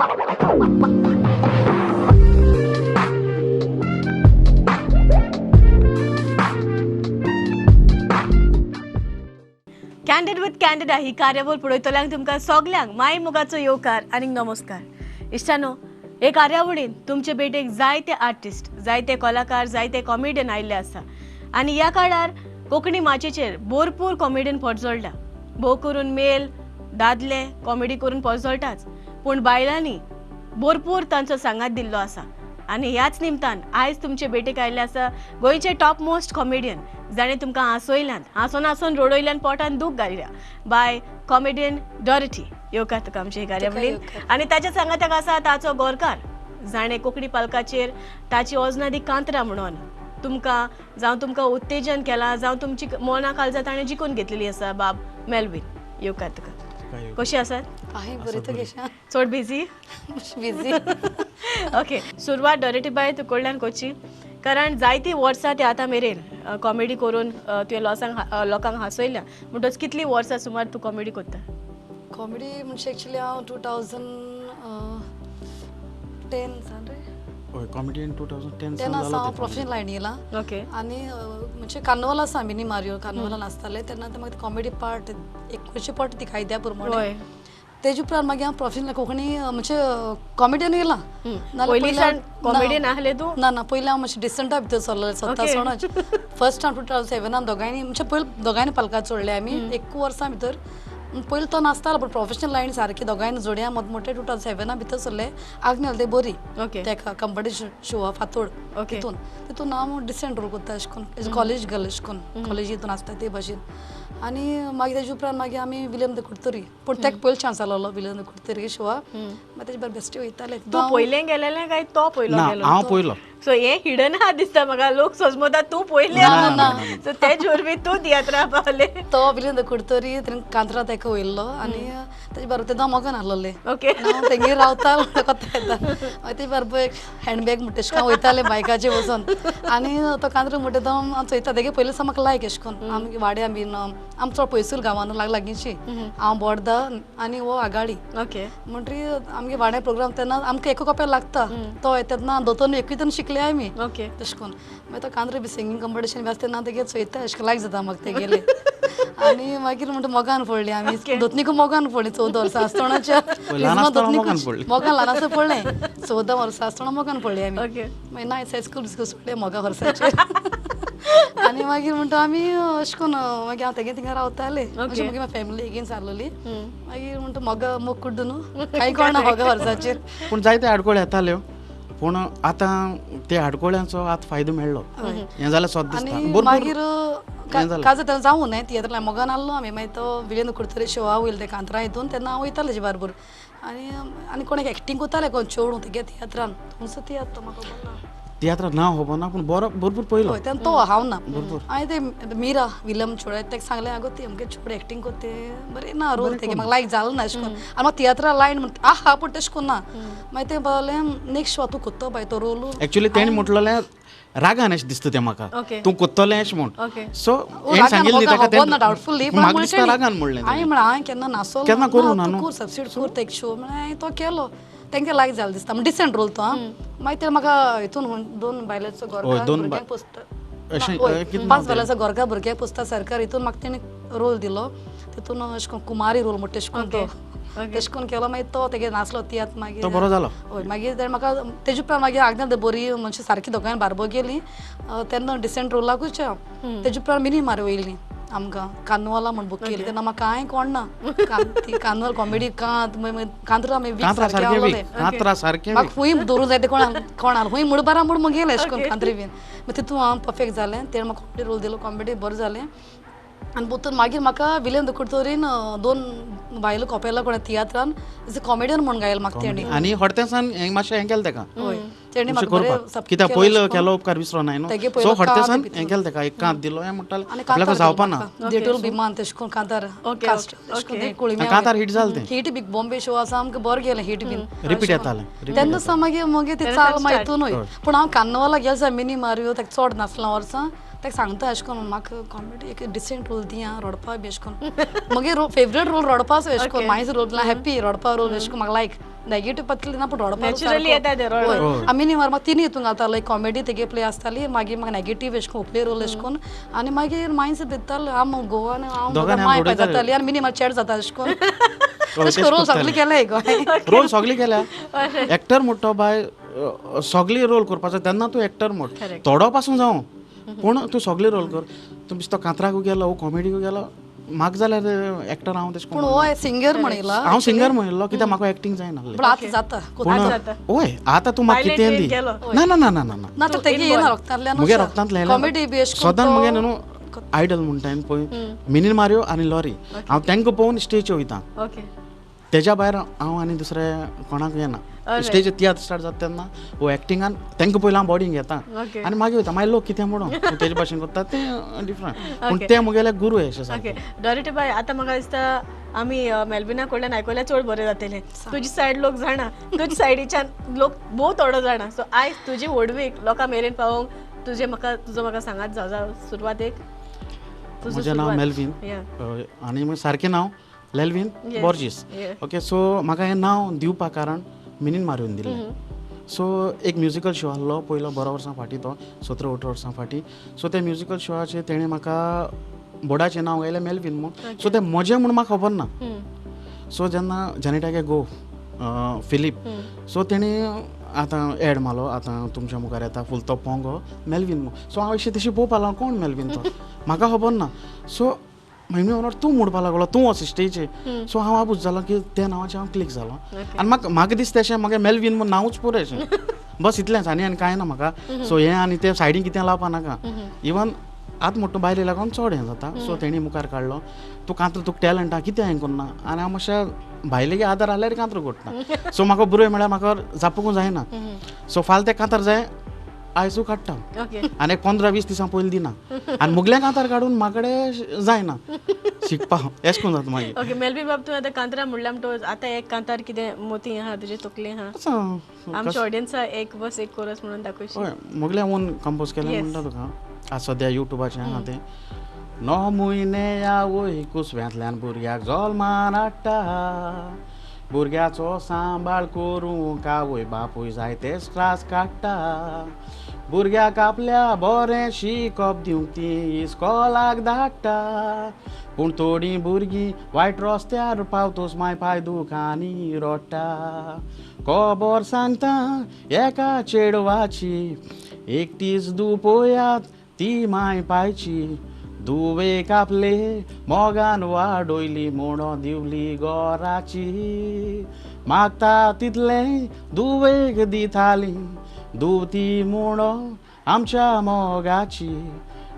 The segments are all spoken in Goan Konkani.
Candid with कॅन्डिडा ही कार्यावळ पळयतल्यांक तुमकां सगल्यांक माय मोगाचो येवकार आनी नमस्कार. इश्टानो, हे कार्यावळीन तुमचे भेटेक जायते आर्टिस्ट, जायते कलाकार, जायते कॉमेडियन आयिल्ले आसा आनी ह्या काळार कोंकणी माचयेचेर भरपूर कॉमेडियन पोटजोळटा. भोव करून मेल दादले कॉमेडी करून पोटजोळटाच, पूण बायलांनी भरपूर तांचो सांगात दिल्लो आसा. आनी ह्याच निमतान आयज तुमचे भेटेक आयिल्ले आसा गोंयचे टॉप मोस्ट कॉमेडियन, जाणें तुमकां हांसयल्यान, हांसोन हांसोन रडयल्यान, पोटान दूख घालल्या, बाय कॉमेडियन डॉरिटी. येवकार तुका आमचे कार्यावळीन. आनी ताच्या सांगाताक आसा ताचो गोरकार, जाणें कोंकणी पालकाचेर ताची ओजनादी कांतरा म्हणून तुमकां जावं तुमकां उत्तेजन केलां, जावं तुमची मना काळजां ताणें जिखून घेतलेली आसा, बाब मेलवीन. येवकार तुका. कशी आसात? चड बिजी? बिजी. ओके, सुरवात डॉरिटी बाय तूं कडल्यान करची, कारण जायतीं वर्सां ती आतां मेरेन कॉमेडी करून तुवें लोकांक हांसयल्या. म्हणटच कितलीं वर्सां सुमार तूं कॉमेडी करता? कॉमेडी म्हणजे एक्चुली हांव 2010 सान रे. हय, कॉमेडियन 2010 आसा हांव प्रोफेशनल लायन येयला. ओके. आनी म्हणजे कार्नवल आसा, मिनी मारियो कार्नवलान आसताले तेन्ना ते मागीर कॉमेडी पार्ट एक खंयचे पार्ट ती कायद्या प्रमाणे. तेजे उपरांत मागीर हांव प्रोफेशनल कोंकणी म्हणजे कॉमेडियन येयला. कॉमेडियन आहले तूं? ना ना, पयलीं हांव मातशें डिसंटा भितर सरलें स्वता सोणच. फर्स्ट हांव 2007 दोगांयनी म्हणजे पयलीं दोगांयनी पालकां चोडले आमी एक वर्सां भितर. पयलीं तो नासतालो पूण प्रोफेशनल लायन सारकी दोगांयनी जोडया मोट मोटे 2007 भितर सरले. आग्नेल ते बरी तेका कंपिटिशन शो फातोड तितून तितून हांव डिसेंट रोल करता अशें करून, कॉलेज गर्ल अशें करून, कॉलेज हितून आसता ते भाशेन. आनी मागीर तेजे उपरांत मागीर आमी विलियम the Curtorim, पूण तेका पयलो चान्स आसलो विलियम the Curtorim Showa. मागीर तेजे बरें बेस्टी वयताले. तूं पयलें गेलेलें काय तो पयलो गेलो? हांव पयलो. सो हें हिडन आहा दिसता म्हाका, लोक सोजमता तूं पयलें, सो तेज वरवीं तूं तियात्रा पावलें. तो विलियम the Curtorim तेणें कांतरा तेका वयल्लो आनी तेजे बरोबर तेन्ना मोगान आहलोलें. ओके. हांव तेंगेर रावता कोता येता. मागीर तेजे बरोबर एक हँडबॅग म्हणटा तशें वयतालें बायकाचेर वचोन. आनी तो कांतरा म्हणटा तो हांव चोयता तेगे पयलीं सावन म्हाका लायक अशें करून. आमगे वाड्या बीन आम चड पयसूल गांवान लाग लागींची, हांव बोर्दा आनी हो आगाडी. ओके. म्हणटरी आमगे वाड्या प्रोग्राम तेन्ना आमकां एक कपेल लागता, तो येता तेन्ना दोतोन एकूय शिकले आमी. ओके. तशें करून मागीर तो कांतरा बी सिंगींग कंपिटिशन बी आसता तेन्ना तेगे चोयता अशें लायक जाता म्हाका तेगेले. आनी मागीर म्हणटा मोगान पडली आमी, दोतनीक मोगान पडली. 14 वर्सां आसतनाच्या मोगान ल्हान आसतना पडलें, 14 वर्सां आसतना मोगान पडली आमी. मागीर ना हायस्कूल बिस्कूल सोडलें मोगा वर्साचेर. आनी मागीर म्हणटा आमी अशें करून मागीर हांव तेगे थिंगा रावतालें. म्हणजे मागीर म्हाका फॅमिली एगेन आसलोली. मागीर म्हणटा मोगा मोग कुड्डू न्हू कांय कोणा मोगा वर्साचेर. पूण जायते आडकोळ येताल्यो, पूण आतां ते आडकोळ्यांचो आतां फायदो मेळ्ळो हें जाल्यार स्वता दिसता. मागीर काज तेन्ना जावं न्हय तियात्रां मोगान आहलो आमी. मागीर तो विलियम कुडतरी शोवा वयलो ते कांतरा हितून तेन्ना हांव वयतालें तेजे बरोबर. आनी आनी कोणाक एक्टींग करतालें कोण चेडूं तेगे तियात्रान तुमचो तियात्र तो म्हाका खबर ना, तियात्रा ना खबर ना, पूण बरो भरपूर पयलो तेन्ना तो हांव ना. हांवें ते मिरा विलम चोड तेका सांगलें, आगो ती अमके चोड एक्टींग करते बरें ना रोल तेगे म्हाका लायक जालो ना अशें करून. आनी म्हाका तियात्रा लायन म्हणटा आहा पूण तशें करून ना. मागीर तें बोलें नेक्स्ट शो तूं कोत्तो बाय तो रोल. एक्चुअली तेणें म्हटलेलें रागान अशें दिसता तें म्हाका, तूं कोत्तलें अशें म्हूण. सो डावटफुल रागान म्हणलें हांवें, म्हळ्यार हांवें केन्ना नासलो केन्ना करूं ना, तूं सबसिड कर एक शो म्हळ्यार हांवें तो केलो. तेंकां लायक जालें दिसता म्हणजे डिसेंट रोल तो. मागीर ते म्हाका हितून दोन बायलेचो गोरकार भुरग्यांक पोसता, 5 बायलांचो गोरकार भुरग्यांक पोसता सरकार, हितून म्हाका तेणें रोल दिलो. तितून अशें करून कुमारी रोल म्हणटा तशें करून तो तशें करून केलो. मागीर तो तेगे नासलो तियात्र मागीर बरो जालो. हय, मागीर तेणें म्हाका तेजे उपरांत मागीर आग्नेल बरी म्हणजे सारकी दोगांय बारबो गेली तेन्ना डिसेंट रोलाकूच हांव. तेजे उपरांत मिनी मार वयली आमकां कार्नवाला म्हूण बूक केली तेन्ना म्हाका कांय कोण ना, ती कार्नवाल कॉमेडी कांत कांतरा म्हाका खूंय दवरूं जाय ते कोणा कोणाक खूंय म्हूण बारा म्हूण मगेलें अशें करून कांतरी बीन. मागीर तितून हांव परफेक्ट जालें, तेणें म्हाका कॉमेडी रोल दिलो, कॉमेडी बरें जालें. आनी पोतून मागीर म्हाका विलियम the कुडतोरीन दोन बायलो कोपेला कोणा तियात्रान एज अ कॉमेडियन म्हूण गायलो म्हाका तेणी. आनी हडतेसान हें मातशें हें केलें तेका, तेणी म्हाका बरें कित्याक पयलो केलो उपकार विसरो नाय न्हू, सो हडतेसान हें केलें तेका, एक कांत दिलो हें म्हणटालें आपल्याक जावपा ना. देटूल बिमान तशें करून कांतार कांतार हिट जालें तें, हिट बीग बॉम्बे शो आसा आमकां बरें गेलें, हिट बीन रिपीट येतालें तेन्ना सावन मागीर मागीर ती चाल मागीर हितूनय. पूण हांव कार्नवाला गेलें मिनी मारियो तेका चड नासलां वर्सां ताका सांगता अशें करून म्हाका कॉमेडी एक डिसेंट रोल दी आं रडपा बी अशें करून मगीर फेवरेट रोल रडपाचो अशें करून मायज रोल हॅप्पी रडपा रोल अशें करून म्हाका लायक नेगेटीव पतली ना पूण रडपा आमी न्ही म्हाका तिनूय हितून घालता लायक कॉमेडी तेगे प्ले आसताली मागीर म्हाका नेगेटीव अशें करून प्ले रोल अशें करून आनी मागीर मायज दितालो हांव गोवान हांव माय पाय जाताली आनी मिनी म्हाका चेड जाता अशें करून अशें रोल सगळे केले रोल सगळे केल्या एक्टर म्हणटा बाय सगळे रोल करपाचो तेन्ना तूं एक्टर म्हण थोडो पासून जावं पूण तूं सगळे रोल कर तूं बिस्तो कांतराकू गेलो वो कॉमेडीकू गेलो म्हाका जाल्यार एक्टर हांव तशें पूण हो सिंगर म्हणिल्लो हांव सिंगर म्हणिल्लो कित्याक म्हाका एक्टींग जायना आतां जाता पूण हय आतां तूं म्हाका कितें दी ना ना ना ना ना ना मुगे रक्तांतलें सदां मुगे न्हू आयडल म्हणटा पळय मिनीन मारियो आनी लॉरी हांव तांकां पळोवन स्टेजीर वयता तेज्या भायर हांव आनी दुसरे कोणाक येना स्टेज तियात्र स्टार्ट जाता तेन्ना वो एक्टिंगान तांकां पयलीं हांव बॉडींग घेता आनी मागीर वयता मागीर लोक कितें म्हणून तेजे भाशेन करता तें डिफरंट पूण ते मुगेले गुरू अशें सारकें. डॉरिटी बाय आतां म्हाका दिसता आमी मेल्विना कडल्यान आयकल्यार चड बरें जातलें. तुजी सायड लोक जाणा, तुजे सायडीच्यान लोक भोव थोडो जाणा. सो आयज तुजी व्हडवीक लोकां मेरेन पावोवंक तुजें म्हाका तुजो म्हाका सांगात जावं सुरवातेक. म्हजें नांव मेल्विन आनी सारकें नांव लेल्विन बोर्जीस. ओके सो म्हाका हें नांव दिवपा कारण मिनीन मारून दिलें. सो एक म्युजिकल शो आहलो पयलो बरो वर्सां फाटीं तो 17-18 वर्सां फाटीं. सो त्या म्युजिकल शोआचेर तेणें म्हाका बोर्डाचें नांव गायलें मेल्विन म्हूण. सो तें म्हजें म्हूण म्हाका खबर ना. सो जेन्ना जेनेटागे गो फिलीप सो तेणें आतां एड मारलो आतां तुमच्या मुखार येता फुलतो पोंगो मेल्विन म्हूण. सो हांव अशें तशें पळोवपा लागलो कोण मेल्विन तो म्हाका खबर ना. सो म्हयने म्हणल्यार तूं म्हणपा लागलो तूं वच स्टेजीर. सो हांव आबूज जालो की त्या नांवाचेर हांव क्लिक जालो आनी म्हाका म्हाका दिसता अशें म्हाका मेल्विन म्हूण नांवूच पुरो अशें बस इतलेंच आनी आनी कांय ना म्हाका. सो हें आनी तें सायडीन कितें लावपा नाका. इवन आतां म्हणटा बायले लागून चड हें जाता. सो तेणी मुखार काडलो तूं कांत्र तुका टॅलंट आहा कितें हें करना आनी हांव मातशें भायले आदार आहल्यार कांत्र करता. सो म्हाका बरोय म्हळ्यार म्हाका जापूंक जायना. सो फाल्यां तें कांतार जाय आयजू काडटा आनी एक 15-20 दिसां पयलीं दिना आनी मुगलें कांतार काडून म्हाकडे जायना शिकपाक एश कोन जाता मागीर. ओके मेल्विन बाब तूं आतां कांतरा म्हणल्यार म्हणटकच आतां एक कांतार कितें मोती आहा तुजे तकले आहा आमच्या ऑडियन्सा एक बस एक कोरस म्हणून दाखयशी. हय मुगलें ओन कंपोज केलें म्हणटा तुका आतां सद्या युट्यूबाचें आहा तें. 9 म्हयने आवय कुसव्यांतल्यान भुरग्याक जल्मान हाडटा भुरग्याचो सांबाळ करूंक आवय बापूय जायतेच त्रास काडटा भुरग्याक आपल्या बरें शिकप दिवंक ती इस्कोलाक धाडटा पूण थोडीं भुरगीं वायट रस्त्यार पावतोच माय पांय दुखांनी रडटा खबर सांगता एका चेडवाची एकटीच दुपोयात ती माय पायची दुवेक आपले मोगान वाडयली म्हणून दिवली गोराची मागता तितलें दुवेक दिताली दुवती म्हणून आमच्या मोगाची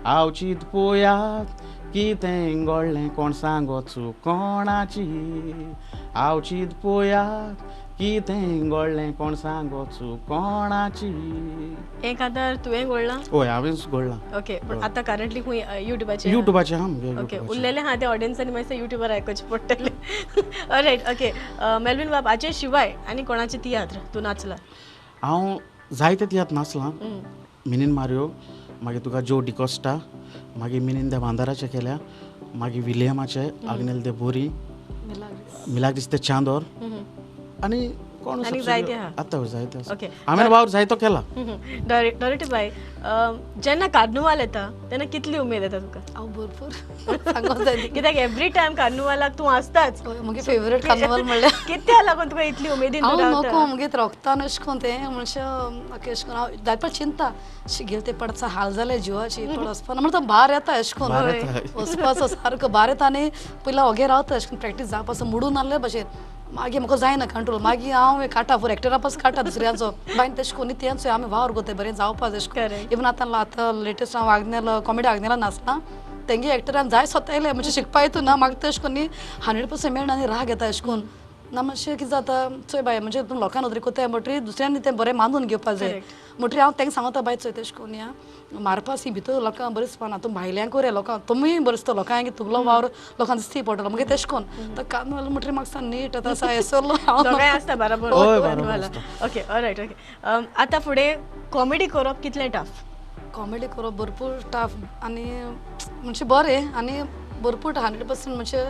आवचीत पोयात कितें घडलें कोण सांगो चूक कोणाची आवचीत पोयात कितें घडलें कोण सांगो चूक कोणाची. हें कांतार तुवें घडलां? हय हांवेंच घडलां. ओके पूण आतां करंटली खूंय युट्यूबाचेर? युट्यूबाचेर आहा मुगे. ओके उरलेलें आहा ते ऑडियन्सांनी मातशें युट्यूबार आयकुचें पडटलें. ऑलरायट ओके मेल्विन बाब हाचे शिवाय आनी कोणाचे तियात्र तूं नाचला? हांव जायते तियात्र नाचलां. मिनीन मारियो मागीर तुका जो डिकोस्टा मागीर मिनीन दे बांदाराचे केल्या मागीर विलियमाचे आग्नेल दे बोरी मिलाग्रीस दे चांदोर आनी कोण आतां जायते हांवें वावर जायतो केला. डॉरिटी बाय जेन्ना कार्नुवाल येता तेन्ना कितली उमेद येता तुका? हांव भरपूर सांगूंक जाय कित्याक एवरी टायम कार्नुवालाक तूं आसताच. म्हगे फेवरेट कार्नुवाल म्हणल्यार कित्या लागून तुका इतली उमेदीन? हांव नको मुगे रोगतान अशें करून तें म्हणचे म्हाका अशें करून हांव जायते चिंता गेले ते पडचा हाल जाले जिवाची पण वचपा म्हणटा भार येता अशें करून वचपाचो सारको भार येता आनी पयलीं ओगे रावता अशें करून प्रॅक्टीस जावपाचो मोडून आहले भशेन मागीर म्हाका जायना कंट्रोल मागीर हांव काडटा फूर एक्टरा पास काडटा दुसऱ्यांचो बायन तशें कोणी तेंचो आमी वावर करता बरें जावपा तशें करून. इवन आतां आतां लेटस्ट हांव आग्नेल कॉमेडी आग्नेला नाचता तेंगे एक्टरान जाय स्वता येयलें म्हणजे शिकपा हितून ना म्हाका तशें कोणी 100% मेळना आनी राग येता अशें करून ना मातशें कितें जाता चोय बाय म्हणजे तूं लोकां नदरेक कोत्ताय म्हणटरी दुसऱ्यांनी तें बरें मानून घेवपा जाय म्हणटरी हांव तांकां सांगता बाय चोय तशें करून या मारपा सी भितर लोकांक बरें दिसपा ना तूं भायल्यांक रे लोकांक तुमी बरें दिसता लोकांक तुगलो वावर लोकांक दिसती पडटलो मागीर तशें करून तो कार्निवाल म्हणटरी म्हाका नीट आतां येसरलो आसता बरोबर. ओके ऑलरायट ओके आतां फुडें कॉमेडी करप कितलें टफ? कॉमेडी करप भरपूर टफ आनी म्हणजे बरें आनी भरपूर 100% म्हणजे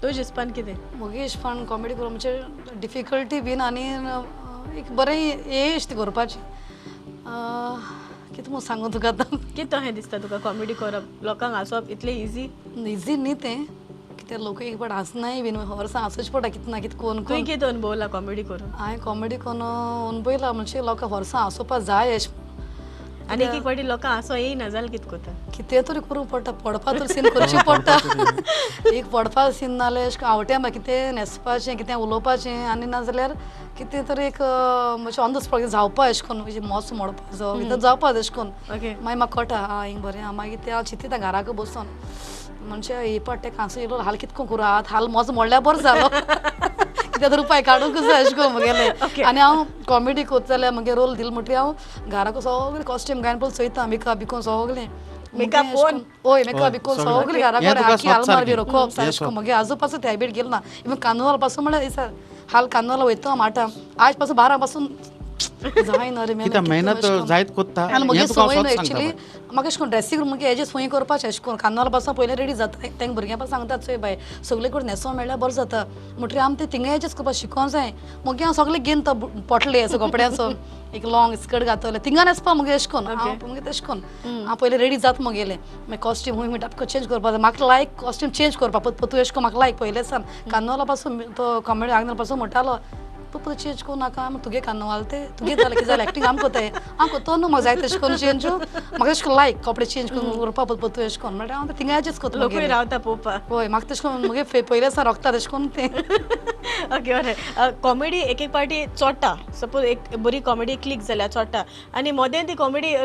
तुज्या हिसपान कितें? म्हगे हिसपान कॉमेडी करप म्हणजे डिफिकल्टी बीन आनी एक बरें येश ती करपाची. कितें म्हूण सांगू तुका आतां? कितें अशें दिसता तुका कॉमेडी करप लोकांक हांसप इतलें इजी? इजी न्ही तें, कित्याक लोक एक फावट हांसनाय बीन वर्सां हांसूच पडटा कितें ना कितें कोन. तुवें कितें अणभवलां कॉमेडी करून? हांवें कॉमेडी करून अणभवलां म्हणजे लोकांक वर्सां हांसोवपा जाय अशें. आनी एक एक फावटी लोकांक हांसो येयना जाल्यार कितें करता? कितें तरी करूंक पडटा, पडपा तरी सीन करचें पडटा. एक पडपा सीन नाल्यार अशें आवट्या म्हाका कितें न्हेसपाचें कितें उलोवपाचें आनी नाजाल्यार कितें तरी एक म्हणजे ऑन the spot जावपा अशें करून म्हणजे मोस मोडपाचो कितें जावपा अशें करून मागीर म्हाका कळटा आं हिंग बरें आं. मागीर तें हांव चिंतता घराक बसून म्हणजे हे पाट तेका हांसो येयलो हाल कितें करूं आतां हाल मोज मोडल्यार बरो जालो कितें तरी उपाय काडूंक जाय अशें करून म्हगेलें. आनी हांव कॉमेडी करता जाल्यार म्हगे रोल दिलो म्हणटकीर हांव घराक सगळें कॉस्ट्यूम घालून पयलीं चोयता मेकअप बिकून सगळें. मेकअप कोन? हय मेकअप बिकून सगळें घरा कडेन आखी आलमार बी रोखप सारकें. म्हगे आजू पासून ते हॅबीट गेल ना. इवन कानवाल पासून म्हणल्यार हाल कानवाला वयता माटा आयज पासून 12 पासून जायना रे. मेहनत जायत कोत्ता आनी म्हगे संवय न्हू एक्चुली म्हाका अशें करून ड्रेसींग रूम म्हगे हेजे संवय करपाचें अशें करून कानवाला पासून पयलीं रेडी जाता. तेंका भुरग्यां पासून सांगता चोय बाय सगळे कडेन न्हेसो मेळ्ळ्यार बरें जाता म्हणटकीर आमी तें थिंगा एडजस्ट करपाक शिकोंक जाय. मगे हांव सगळें घेवन तो पोटले असो कपड्यांचो एक लॉंग स्कर्ट घातलें थिंगा न्हेसपा मगे अशें करून हांव मगे तशें करून हांव पयलीं रेडी जाता मगेलें. मागीर कॉस्ट्यूम हुंय म्हणटा चेंज करपाक जाय म्हाका लायक कॉस्ट्यूम चेंज करपाक पत्तू अशें करून म्हाका लायक पयलें सान कानवाला पासून तो कॉमेडी आग्नेला पासून म्हणटालो तूं पळय चेंज करूं नाका तुगे कानवाल ते तुगे जालें कितें जालें एक्टींग आम कोताय हांव कोतो न्हू म्हाका जाय तशें करून चेंज म्हाका तशें करून लायक कपडे चेंज करून उरपा पत्तू अशें करून म्हणल्यार हांव थिंगा एडजस्ट करता. लोकूय रावता पळोवपाक. हय म्हाका तशें करून म्हगे पयलें सान रोखता तशें करून तें. ओके बरें. कॉमेडी एक एक पार्टी चोडटा, सपोज एक बरी कॉमेडी क्लिक जाल्यार चोडटा आनी मदें ती कॉमेडी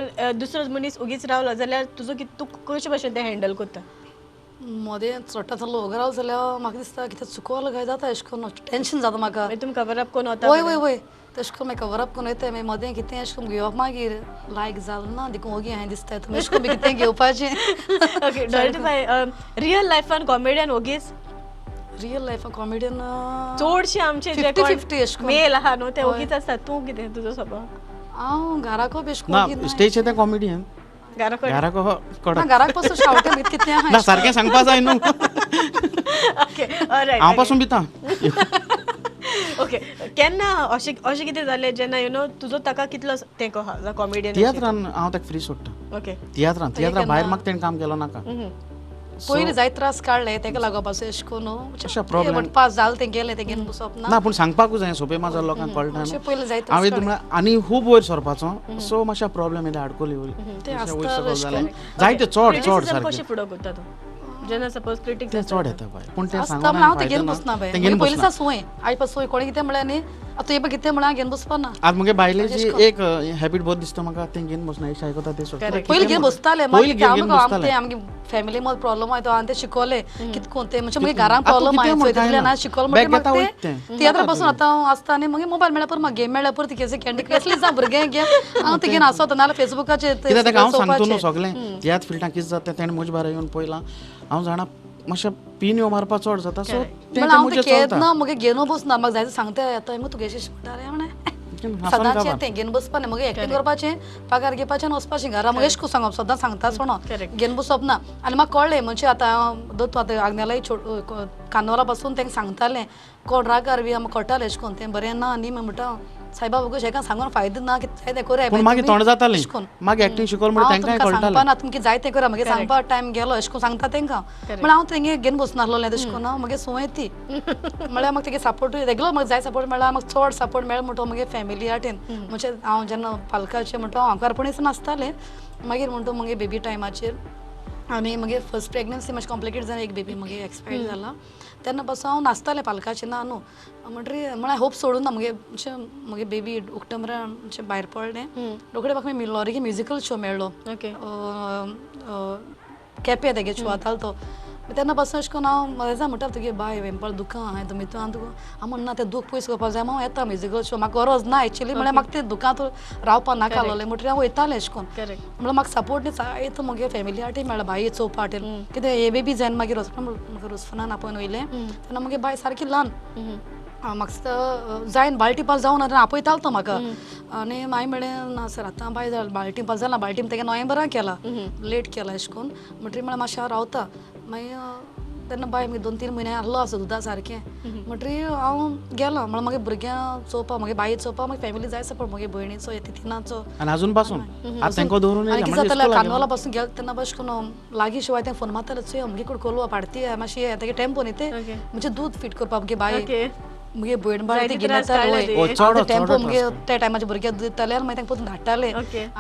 दुसरो मनीस ओगीच रावलो जाल्यार तुजो कितें तूं कशे भशेन तें हँडल करता? मदें चोडटा लोक रावलो जाल्यार म्हाका दिसता कितें चुकोवलो काय जाता अशें करून टेंशन जाता म्हाका. मागीर तुमी कवर अप करून वता? हय हय हय तशें करून मागीर कवर अप करून वयता. मागीर मदें कितें अशें करून घेवप मागीर लायक जालें ना देखून ओगी हांवें दिसता तुमी अशें करून कितें घेवपाचें. ओके डॉरेटी बाय, रियल लायफान कॉमेडियन ओगीच? रियल लायफान कॉमेडियन चडशे आमचे जे 50-50 मेल आहा न्हू ते ओगीच आसता. तूं कितें तुजो स्वभाव? हांव घराको बेश्ट ना स्टेज ते कॉमेडियन घराक पासून शावटे कितें ना सारकें सांगपा जाय न्हू. ओके ऑलरायट हांव पासून भिता. ओके केन्ना अशें अशें कितें जालें जेन्ना you know तुजो ताका कितलो तेंको आहा कॉमेडियन? तियात्रान हांव ताका फ्री सोडटा. ओके तियात्रान तियात्रा भायर म्हाका तेणें काम केलो नाका. पयलीं जायत त्रास काडले तेका लागोवपाचो अशें करून पास जालें तें गेलें तें घेवन बसप ना. ना पूण सांगपाकूच जाय सोंपें माजर लोकांक कळटा पयलीं जायत हांवें म्हळ्यार आनी खूब वयर सरपाचो सो मातशें प्रॉब्लेम येयले आडकोली वयर जालें जायते चड चड सारकें. कशें फुडो करता तूं जेन्ना सपोज क्रिटिक्स तें चड येता बाय पूण तें सांगून हांव तें घेवन बसना बाय. पयलीं सा संवय आयज पासून संवय कोणें कितें म्हळ्यार न्ही आतां तुवें कितें म्हळ्यार घेवन बसपा ना. आज म्हगे बायलेची एक हॅबीट बरी दिसता म्हाका तें घेवन बसना एक आयकता तें सोडटा. पयलीं घेवन बसतालें मागीर आमकां आमगे फॅमिली मद प्रॉब्लम आहा तो हांवें तें शिकवलें कितें कोण तें म्हणजे मागीर घरान प्रॉब्लम आहा तितलें ना शिकवलें म्हणटकीर म्हाका तें तियात्रा पासून आतां हांव आसता आनी मागीर मोबायल मेळ्ळ्या पुरो म्हाका गेम मेळ्ळ्या पुरो ती कॅन्डी कसली जावं भुरगें गेम हांव ती घेवन आसता नाल्यार फेसबुकाचेर कित्याक ताका हांव सांगता न्हू सगळें तियात्र फिल्डां कितें जाता तेणें म्हजे बारा येवन पळयलां हांव जाणा मातशें पिन मारपा चड जाता सो हांव तें केन्ना म्हगे घेवन बसना म्हाका जाय तें सांगता आतां मगे तुगे म्हणटा रे म्हणें सदांचें तें घेवन बसपा न्ही मगे एक्टींग करपाचें पगार घेवपाचें आनी वचपाचें घरा मगे अशें सांगप सदां सांगता सोणो घेवन बसप ना. आनी म्हाका कळ्ळें म्हणजे आतां दत्तू आतां आग्नेलाय कानोला पासून तेंका सांगतालें कोण रागार बी आमकां कळटालें अशें करून तें बरें ना न्ही म्हणटा सायबा बघू हेका सांगून फायदो ना कितें जाय तें करूया मागीर तोंड जातालें मागीर एक्टींग शिकोवलें म्हणून तांकांय कळटालें सांगपा ना तुमकां जाय तें करा मागीर सांगपा टायम गेलो अशें करून सांगता तांकां म्हळ्यार हांव तेंगे घेवन बसनासलोलें तशें करून मागीर संवय ती म्हळ्यार म्हाका तेगे सपोर्टूय रेगुलर म्हाका जाय सपोर्ट मेळ्ळा म्हाका चड सपोर्ट मेळ्ळो म्हणटो मागीर फॅमिली आटेन म्हणजे हांव जेन्ना पालकाचें म्हणटो हांव आंकवारपणीच नासतालें मागीर म्हणटो मागीर बेबी टायमाचेर आनी मागीर फर्स्ट प्रेगनन्सी मातशें कॉम्प्लिकेट जालें एक बेबी मागीर एक्सपायर जाला तेन्ना पासून हांव नासतालें पालकाचें ना न्हू म्हणटकीर म्हळ्यार होप सोडून ना मगे म्हणजे मगे बेबी ऑक्टोबरान म्हणजे भायर पडलें रोखडें म्हाका लॉरिकी म्युजिकल शो मेळ्ळो केपें तेगे शो जातालो तो तेन्ना पासून अशें करून हांव म्हळ्यार म्हणटा तुगे बाय वेंपाळ दुकां हांवें तुमी तूं हांव तुका हांव म्हणना तें दूख पयस करपाक जाय हांव येता म्युजिकल शो म्हाका गरज ना एक्चुली म्हळ्यार म्हाका तें दुकां रावपा नाका आसलें म्हणटकीर हांव वयतालें अशें करून म्हळ्यार म्हाका सपोर्ट न्ही जायतो म्हगे फॅमिली आटे मेळ्ळा बाये चोवपा हाटेन कितें हे बेबी जायन मागीर वचपा म्हाका रुस्फनान आपोवन वयलें तेन्ना म्हगे बाय सारकी ल्हान म्हाका जायन बाळटी पाल जावन आपयतालो तो म्हाका आनी मागीर म्हणलें ना सर आतां बाय बाळटी पाल जाला बाळटी तेगे नोव्हेंबराक केला लेट केला अशें करून म्हणटरीर म्हळ्यार मातशें हांव रावता मागीर तेन्ना बाय मागीर 2-3 म्हयने आहलो आसा दुदा सारकें म्हणटरीर हांव गेलो म्हळ्यार मागीर भुरग्यां चोवपा मागीर बाई चोवपा मागीर फॅमिली जाय सपोर्ट मागीर भयणीचो तिनाचो आनी अजून पासून आनी कितें जातालें कार्नवाला पासून गेलो तेन्ना बशें करून लागीं शिवाय तें फोन मारतालें चोय अमगे कडेन कोलवा पाडती मातशी तेगे टेम्पो न्ही ते म्हणजे दूद फिट करपाक मुगे बाई मुगे भयण बाय ती घेवन येताले टेम्पो मुगे त्या टायमाचे भुरगे दूद दिताले आनी मागीर तांकां परतून धाडटाले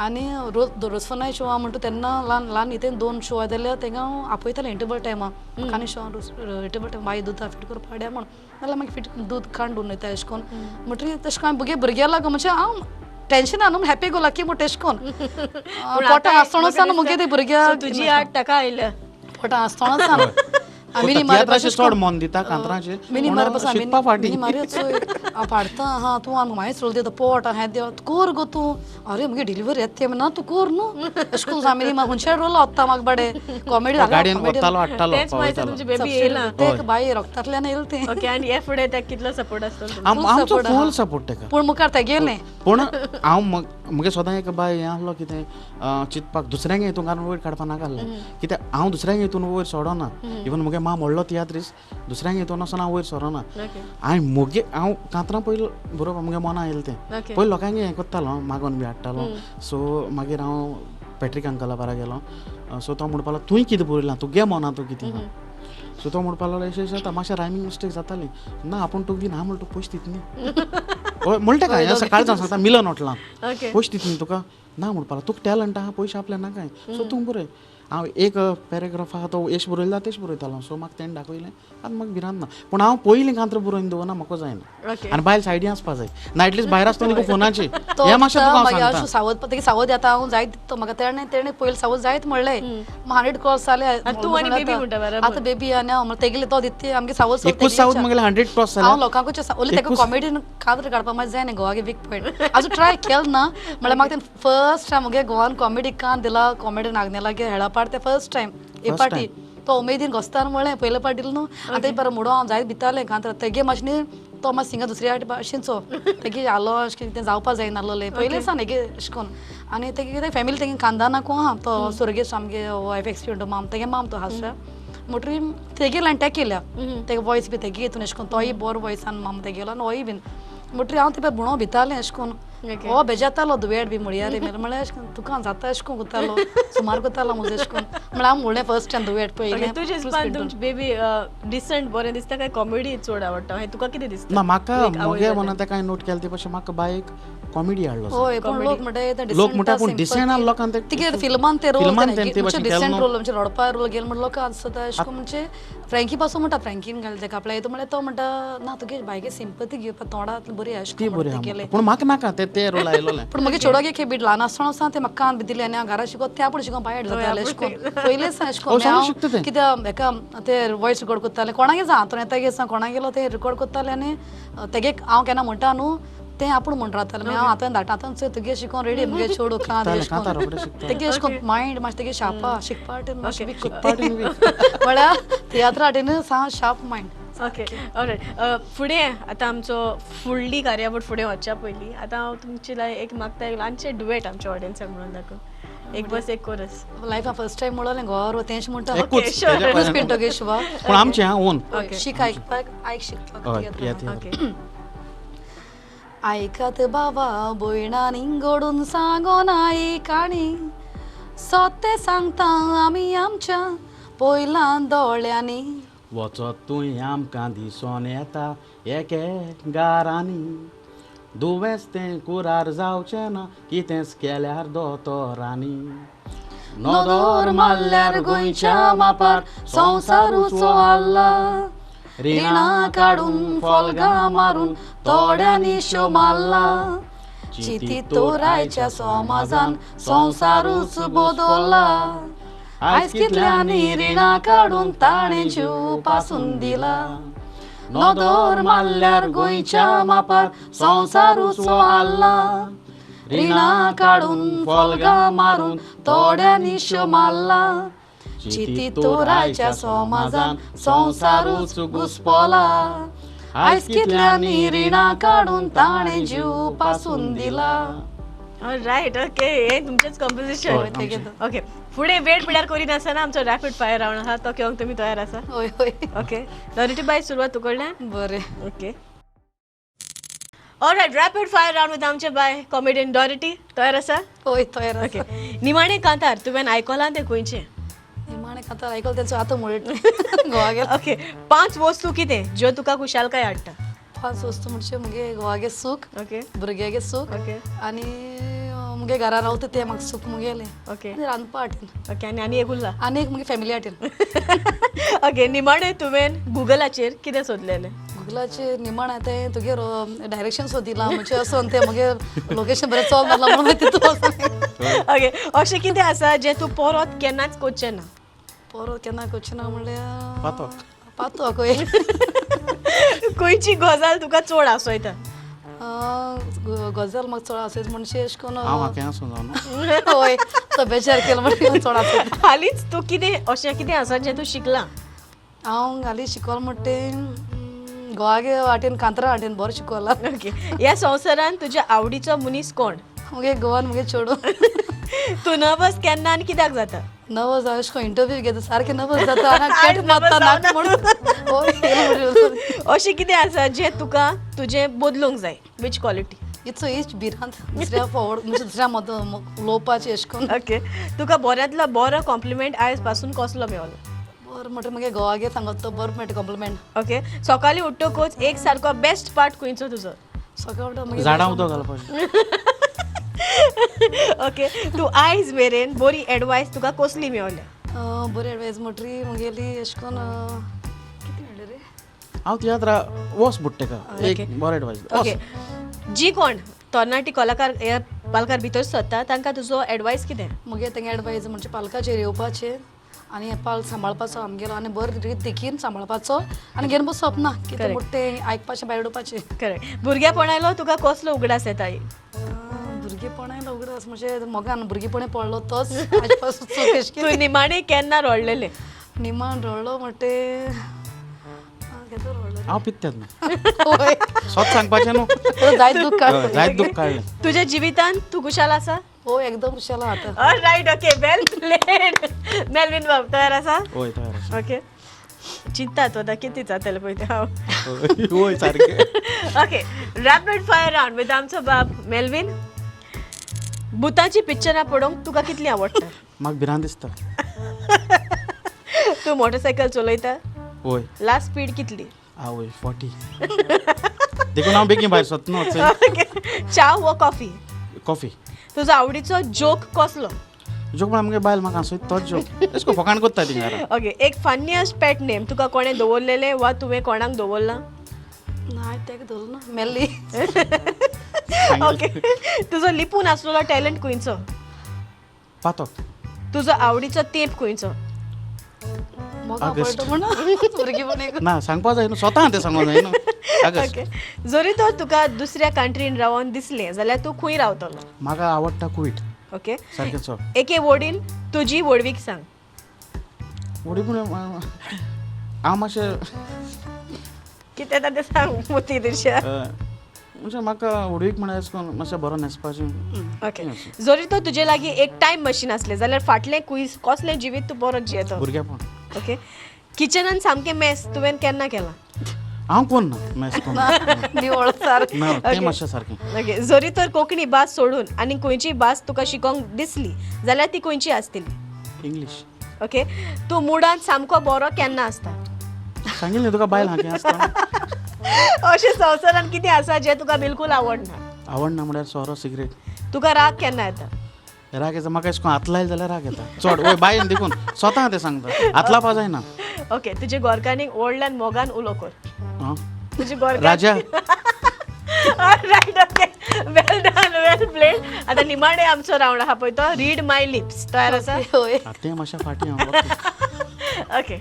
आनी रोज रोजफोनाय शो आहा म्हणटा तेन्ना ल्हान ल्हान इथे 2 शो आसले तेंका हांव आपयतालें इंटरवल टायमा आनी शो इंटरवल टायम बाय दूद फिट करपा हाड्या म्हण नाल्यार मागीर फिट दूद काण दवरून वयता अशें करून म्हणटरीर तशें करून भुरगे भुरग्या लागून म्हणजे हांव टेन्शन न्हू हॅपी गो लकी म्हूण तशें करून पोटा आसतना आसा न्हू मुगे ते भुरग्या तुजी आट ताका आयल्या पोटा आसतना आसा मिनी मारे चड मन दिता कांतराचेर मिनी मारे पासून मिनी मारे चोय हांव पाडता हां तूं आमकां मागीर चोल दिता पोट हें देव कोर गो तूं अरे मुगे डिलिव्हरी येता ते ना तूं कोर न्हू अशें करून मिनी मार खुंयच्या रोल वता म्हाका बडे कॉमेडी ते बाई रक्तांतल्यान येयलें तें ओके आनी हे फुडें तेका कितलो सपोर्ट आसता आमचो फूल सपोर्ट तेका पूण मुखार तेगेलें पूण हांव मुगे सदां एक बाय हें आहलो कितें चिंतपाक दुसऱ्यांक हितून कारण वयर काडपा नाका आहलें कित्याक हांव दुसऱ्यांक हितून वयर सोडना इवन मुगे मां व्हडलो तियात्रीस दुसऱ्यांक हितून वचोन हांव वयर सोडना हांवें मुगे हांव कांतरां पयलीं बरोवपा मुगे मना आयलें तें पयलीं लोकांक हें करतालो मागोन बी हाडटालो सो मागीर हांव पॅट्रीक अंकला बारा गेलो सो तो म्हणपाक लागलो तुवें कितें बरयलां तुगे मना तूं कितें सो तो म्हणपाक लागलो अशें अशें जाता मातशें रायमींग मिस्टेक जाताली ना आपूण तुका दिना म्हणटा तुका पयशे दित न्ही हय म्हणटा काय सकाळीं जावन सांगता मिलन हॉटलान पयशे दित न्ही तुका ना म्हणपाक लागलो तुका टॅलंट आहा पयशे आपल्या नाकाय सो तूं बरय हांव एक पॅराग्राफ आहा तो एश बरयला तेश बरयतालो सो म्हाका तेणें दाखयलें आतां म्हाका भिरांत ना पूण हांव पयलीं कांत्र बरोवन दवरना म्हाका जायना आनी बायल सायडीन आसपा जाय ना एटलीस्ट भायर आसतना तुका फोनाची हें मातशें तुका हांव सांगता सावध तेगे सावध येता हांव जायत तो म्हाका तेणें तेणें पयलीं सावध जायत म्हणलें 100 क्रॉस जाले तूं आनी बेबी म्हणटा बरोबर आतां बेबी आनी हांव म्हणल्यार तेगेले तो दिता आमगे सावध एकूच सावध म्हगेले 100 क्रॉस जाले हांव लोकांकूच ओली तेका कॉमेडीन कांत्र काडपा मातशें जायना गोवागे वीक पॉयंट आजून ट्राय केलें ना म्हणल्यार म्हाका तें फर्स्ट टायम मुगे गोवान कॉमेडी कान दिला कॉमेडी नागनेलागे हेळा पाड ते फर्स्ट टायम एक पार्टी तो उमेदीन घोस्तान म्हणलें पयले पार्टी दिलो न्हू आतां बरें मुडो हांव जायत भितालें कांत्र तेगे मातशें न्ही तो मातशें सिंगा दुसऱ्या भाशेनचो तेगे आलो अशें कितें जावपा जायना आसलोलें पयलें सान हेगे अशें करून आनी तेगे कितें फॅमिली तेगे खानदानाकू आहा तो सुर्गेश आमगे वायफ एक्सपिरियंट माम तेगे माम तो हांसता म्हणटरीर तेगे लायन टॅक केल्या तेगे वॉयस बी तेगे हितून अशें करून तोय बरो वॉयसान माम तेगेलो आनी होय बीन म्हणटरीर हांव ते बुणो भितालें अशें करून हो बेजातालो दुवेट बी म्हणयार म्हणल्यार अशें करून तुका जाता अशें करून करतालो सुमार करतालो म्हजें अशें करून म्हणल्यार हांव म्हणलें फर्स्ट टायम दुवेट पयलें तुजें हिसपान तुमची बेबी डिसंट बरें दिसता काय कॉमेडी चड आवडटा हें तुका कितें दिसता ना म्हाका म्हगे मनान तेका हांवें नोट केलें ते भशेन म्हाका बायक कॉमेडी हाडलो हय पूण लोक म्हणटा लोक म्हणटा पूण डिसंट आहा लोकांक ते तिगे फिल्मान ते रोल डिसंट रोल म्हणजे रडपा रोल गेले म्हणटा लोकांक आसता अशें करून म्हणजे फ्रँकी पासून म्हणटा फ्रँकीन घाल तेका आपल्या हेतून म्हणल्यार तो म्हणटा ना तुगे बायगे सिंपती घेवपा तोंडात बरी अशें ती बरी आहा पूण म्हाका नाका ते ते रोल आयलोले पूण मागीर चेडवाक एक बीट ल्हान आसतना आसा ते म्हाका कान बी दिले आनी हांव घरा शिकोत ते आपूण शिकोन भायर जातालें अशें करून पयलेंच अशें करून हांव कित्याक हेका ते वॉयस रिकॉर्ड करतालें कोणागे जावं आंतोन येता सांग कोणाक गेलो ते रिकॉर्ड करताले आनी तेगे हांव केन्ना म्हणटा न्हू तें आपूण म्हण रावतालें मागीर हांव आतां धाडटा आतां चोय तुगे शिकोन रेडी मुगे चेडूं कान तेगे अशें करून मायंड मातशें तेगे शार्प शिकपा मातशें वीक म्हळ्यार तियात्रा हाटीन सा शार्प मायंड ओके ऑलरायट फुडें आतां आमचो फुडली कार्यावळ फुडें वचच्या पयलीं आतां हांव तुमचे लायक एक मागता एक ल्हानशें डुएट आमच्या ऑडियन्साक म्हणून दाखोव एक बस एक कोरस लायफा फर्स्ट टायम म्हणलें गोर तेंच म्हणटा एकूच पिंटो शिवा पूण आमचें आं ओन शीक आयकपाक आयक शिकपाक आयकात बाबा भयणांनी घडून सांगोना ही काणी सोते सांगता आमी आमच्या पयलां दोळ्यांनी वचत तूं आमकां दिसोन येता एके गारांनी दुवेंच तें कुरार जावचें ना कितेंच केल्यार दोतोरांनी नदर मारल्यार गोंयच्या मापार संवसारूचो हाल्ला रिणां काडून फोल्गां मारून थोड्यांनी शो मारला चिती तोरायच्या समाजान संवसारूच बदल्ला आयज कितल्यांनी रिणां काडून ताणें जीव पासून दिला नदर मारल्यार गोंयच्या मापार संवसारूचो हाल्ला रिणां काडून फोल्गां मारून थोड्यांनी शो मारला चिती तोरायच्या समाजान संवसारूच घुस्पला आयज कितल्यांनी रिणां काडून ताणें जीव पासून दिला. रायट, ओके, हे तुमचेच कंपोजिशन. ओके, फुडें वेळ पिड्यार करिनासतना आमचो रॅपीड फायर रावंड आहा, तो घेवंक तुमी तयार आसा? हय हय. ओके, डॉरिटी बाय, सुरवात तुकडल्यान. बरें. Okay, alright, rapid fire round with आमचे बाय कॉमेडियन डॉरिटी. तयार आसा? हय, तयार. ओके, निमाणें कांतार तुवें आयकलां तें खंयचें? निमाणें कांतार आयकलां तेचो आतां म्हणटा गोवा गेला. ओके, 5 वस्तू कितें ज्यो तुका खुशालकाय हाडटा? 5 वस्तू म्हणजे मुगे घोवागे सूख, ओके, भुरग्यागे सूख, ओके, आनी मुगे घरा रावता तें म्हाका सूख मुगेलें, ओके, आनी रांदपा हाटेन. ओके, आनी आनी एक उरला. आनी एक मुगे फॅमिली हाटेन. ओके, निमाणें तुवें गुगलाचेर कितें सोदलेलें? गुगलाचेर निमाणें तें तुगे डायरेक्शन सोदिलां, म्हणजे वचोन तें मुगे लोकेशन बरें चोल मारलां म्हणून तितून वचोन. ओके, अशें कितें आसा जें तूं परत केन्नाच करचें ना? परत केन्ना करचें ना म्हणल्यार पातोक. पातोक, हय. खंयची गजाल तुका चड आसयता? गजाल म्हाका चड आसयता म्हणजे अशें करून हांव हांव आसूं जावं. हय, तो बेजार केलो म्हणून चड आसयता. हालींच तूं कितें अशें कितें आसा जें तूं शिकलां? हांव हालीं शिकोल म्हणटा तें गोवागे वाटेन कांतरा वाटेन बरें शिकोलां. ओके, ह्या संवसारांत तुज्या आवडीचो मनीस कोण? मुगे गोवान मुगे चेडूं. तूं नर्वस केन्ना आनी कित्याक जाता? नर्वस हांव अशें करून इंटरव्यू घेता सारकें नर्वस जाता आनी केट मारता नाक म्हणून. हय. अशें कितें आसा जें तुका तुजें बदलूंक जाय, which quality? इचो हीच भिरांत दुसऱ्या फॉवर्ड म्हणजे दुसऱ्या मद उलोवपाचें अशें करून. ओके, तुका बऱ्यांतलो बरो कॉम्प्लिमेंट आयज पासून कसलो मेवलो? बरें म्हणटा मुगे घोवागे सांगत तो बरो मेळटा कॉम्प्लिमेंट. ओके, सकाळीं उठ्ठकूच एक सारको बेस्ट पार्ट खंयचो तुजो? सकाळीं उठ्ठा मागीर झाडां उदक घालपाचें. ओके, तूं आयज मेरेन बरी एडवायस तुका कसली मेवल्या? बरी एडवायस म्हणटरी मुगेली अशें करून कितें म्हणलें रे? हांव तियात्रा वोस बुडटा तेका एक बरो एडवायस. ओके, जी कोण तरणाटी कलाकार ह्या पालकार भितर सरता तांकां तुजो एडवायस कितें? मुगे तेंगे एडवायस म्हणजे पालकाचेर येवपाचें आनी पाल सांबाळपाचो आमगेलो आनी बरें रीत देखीन सांबाळपाचो आनी घेवन बसप ना कितें मोठें तें आयकपाचें भायर उडोवपाचें. करेक्ट. भुरगेपणालो तुका कसलो उगडास येता? भुरगेपणालो उगडास म्हणजे मोगान भुरगेपणी पडलो तोच आयज पासून चूक अशें. तूं निमाणें केन्ना रडलेलें? निमाण रडलो म्हणटे केदो रडलो? हांव पित्त्यात न्हू. हय, स्वत सांगपाचें न्हू, जायत दूख काडलें. जायत दूख काडलें. तुज्या जिवितांत तूं खुशाल आसा? हय, एकदम खुशाल आतां. Alright, okay, well played. Melvin बाब, तयार आसा? हय, तयार आसा. ओके, चिंता तूं आतां कितें जातलें पळय तें हांव. हय, सारकें. Okay, rapid fire round with आमचो बाब मेलवीन. भुताची पिक्चरां पळोवंक तुका कितलीं आवडटा? म्हाका भिरांत दिसता. तूं मोटरसायकल चलयता? हय. लास्ट स्पीड कितली? आवय 40. देखून हांव बेगीन भायर सोदता न्हू. ओके, च्या वो कॉफी? कॉफी. तुजो आवडीचो जोक कसलो? जोक म्हळ्यार मुगे बायल म्हाका हांसयता तोच जोक. अशें करून फकाण कोत्ता ती घरा. ओके, एक फन्नियस्ट पेट नेम तुका कोणें दवरलेलें वा तुवें कोणाक दवरलां? ना, तेका दवरलो ना, मेल्ली. ओके, तुजो लिपून आसलेलो टॅलंट खंयचो? पातोक. तुजो आवडीचो तेंप खंयचो? मोगा ऑगस्ट. पडटा म्हणून भुरगेपण एक. ना, सांगपा जाय न्हू, स्वता तें सांगूंक जाय न्हू. ऑगस्ट. ओके, जरी तर तुका दुसऱ्या कंट्रीन रावन दिसलें जाल्यार तूं खंय रावतलो? म्हाका आवडटा कुवेट. ओके, सारकें चल. एके वडीन तुजी व्हडवीक सांग. व्हडवीक म्हणल्यार हांव मातशें कितें जाता तें सांग मोती दिशा. म्हणजे म्हाका व्हडवीक म्हळ्यार अशें करून मातशें बरो न्हेसपाचें. ओके, जरी तर तुजे लागीं एक टायम मशीन आसलें जाल्यार फाटलें कुयस कसलें जिवीत तूं बरो जियेतो? भुरगेपण. ओके, किचनान सामकें मेस तुवें केन्ना केलां? हांव कोण ना मेस कोण निवळ सारकें. ना, तें मातशें सारकें. ओके, जरी तर कोंकणी भास सोडून आनी खंयची भास तुका शिकोंक दिसली जाल्यार ती खंयची आसतली? इंग्लीश. ओके, तूं मुडान सामको बरो केन्ना आसता? सांगिल्लें तुका बायल हांगे आसता. अशें संवसारान कितें आसा जें तुका बिलकूल आवडना? आवडना म्हळ्यार सोरो, सिगरेट. तुका राग केन्ना येता? राग येता म्हाका अशें करून हात लायले जाल्यार राग येता चड. वय बायन देखून स्वता तें सांगता, हात लावपा जायना. ओके, तुजे गोरकांनीक व्हडल्यान मोगान उलो कर. आं, तुजे गोरकां. राजा. Right, okay, well done, well played. आतां निमाणें आमचो रावंड आहा पळय तो रीड माय लिप्स. तयार आसा? हय. तें मातशें फाटीं हांव. Okay,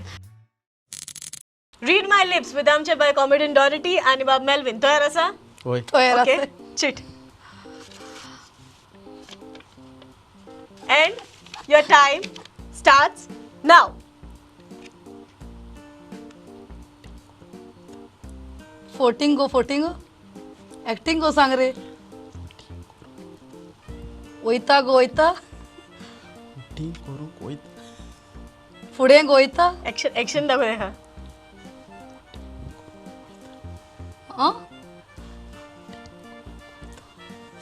read my lips with आमचे बाय कॉमेडियन डॉरिटी आनी बाब मेलवीन. तयार आसा? हय. तयार ओके, आसा. Chit and your time starts now. फोटिंग गो, फोटिंग एक्टिंग गो सांग रे. वयता गो वयता, वोटींग करूंक वयता. फुडें गो वयता. एक्शन एक्शन दाखय हा. आं,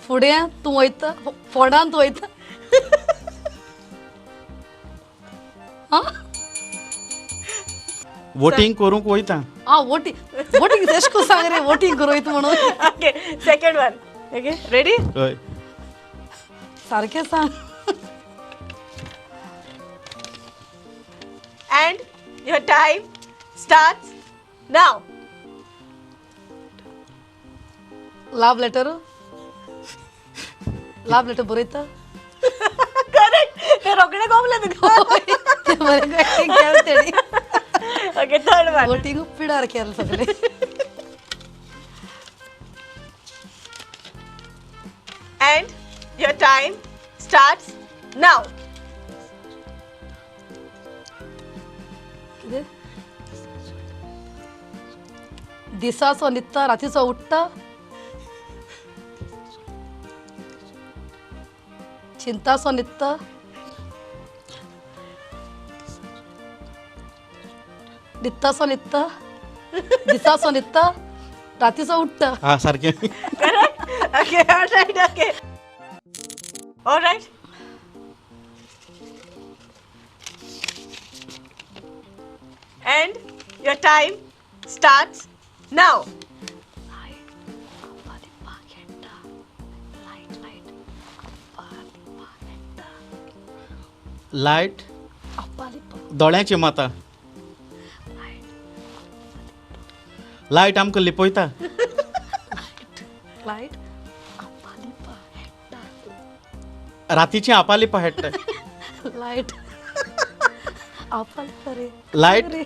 फुडें तूं वयता, फोंडान तूं वयता. आं, वोटींग करूंक वयता. आं, वोटींग वोटींग तेश को सांग रे, वोटींग करूं वयता म्हणून. Okay, second one. Okay, ready? हय. सारकें सांग. And your time starts now. Love letter, love letter बरयता. करेक्ट. ते रोखडे गोमले तुका. ते बरें एक्टिंग केलें तेणी. Okay, third one. वोटींग पिडार केलें सगळें. And your time starts now. कितें दिसाचो न्हिदता, रातीचो उठ्ठा, चिंतासो न्हिदता, न्हिदतासो न्हिदता, दिसाचो न्हिदता, रातीचो उठ्ठा. हा सारकें. Correct. Okay, alright. Okay, alright. And your time starts now. Light दोळ्यांची Mata, light आमकां लिपयता. लायट रातीची आपालिपा हेडटा. लायट आपालिपा रे. लायट रे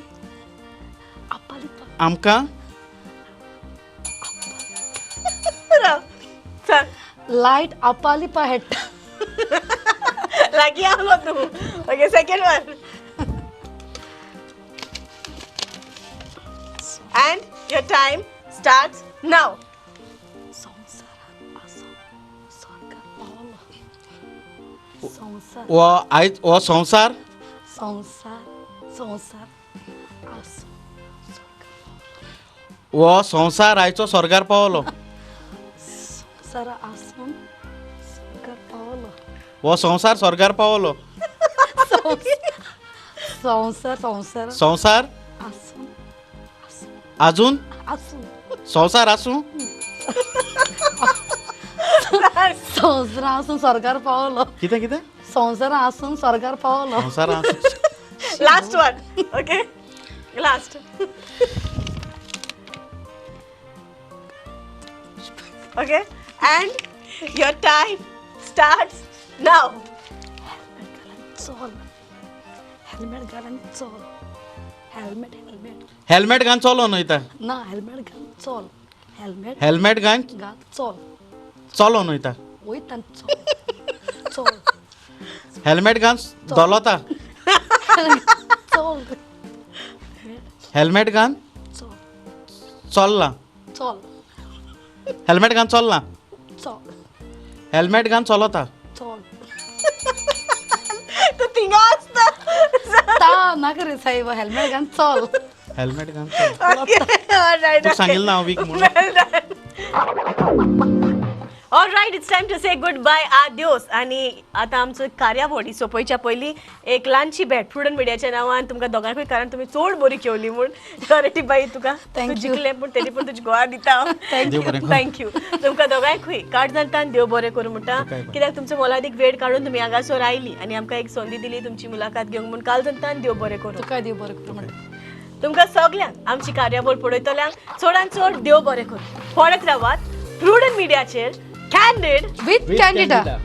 आपालिपा आमकां सांग. लायट आपालिपा हेडटा. लागीं आसलो तूं. Okay, second one. And your time starts now. संवसारांत आसो स्वर्गार पावलो. संवसार हो आयज हो संवसार, संवसार संवसार आसो स्वर्गार, हो संवसार आयचो स्वर्गार पावलो. संवसार आसून स्वर्गार पावलो. हो संवसार स्वर्गार पावलो. संवसार संवसार संवसार आसून आजून आसून संवसार आसूं संवसार आसून स्वर्गार पावलो. कितें कितें संवसार आसून स्वर्गार पावलो. संवसार आसूं. Last one. Okay, last. Okay, and your time starts now. Helmet घालून चल, हेल्मेट घालून चल, हेल्मेट हेल्मेट हेल्मेट घालून चलोन वयता. ना, हेल्मेट घालून चल, हेल्मेट हेल्मेट घालून घाल चल, चलोन वयता. वयता चल चल, हेल्मेट घालून धोलोता. चल हेल्मेट घालून चल चल्ला, चल हेल्मेट घालून चल्ला, चल हेल्मेट घालून चलता. चल तूं थिंगा आसता. ता नाका रे साहेब, हेल्मेट घालून चल. हेल्मेट घालून चल. Okay, alright. तूं सांगिल्लें ना हांव वीक म्हणून. Well done. All right, it's time to say goodbye, adios. आणि आता आमचो कार्यावळ ही सोंपोवच्या पयलीं एक ल्हानशी भेट प्रुडंट मिडियाच्या नांवान तुमकां दोगांकूय, कारण तुमी चड बरी खेवली म्हूण. लॉरेटी बाई, तुका Thank तूं you. जिखलें पूण तरी पूण तुजी गोवा दिता हांव. देव बरें करूं. Thank you. तुमकां दोगांयकूय काळजांतल्यान देव बरें करूं म्हणटा, तुकाय बरें. कित्याक तुमचो मोलादीक वेळ काडून तुमी हांगासर आयली आनी आमकां एक संदी दिली तुमची मुलाखत घेवंक म्हूण. काळजांतल्यान देव बरें करूं. तुका देव बरें करूं म्हणटा. तुमकां सगल्यांक आमची कार्यावळ पळयतल्यांक चडान चड देव बरें करूं. पळयत रावात प्रुडंट मिडियाचेर कॅन्डीड विथ कॅन्डिडा.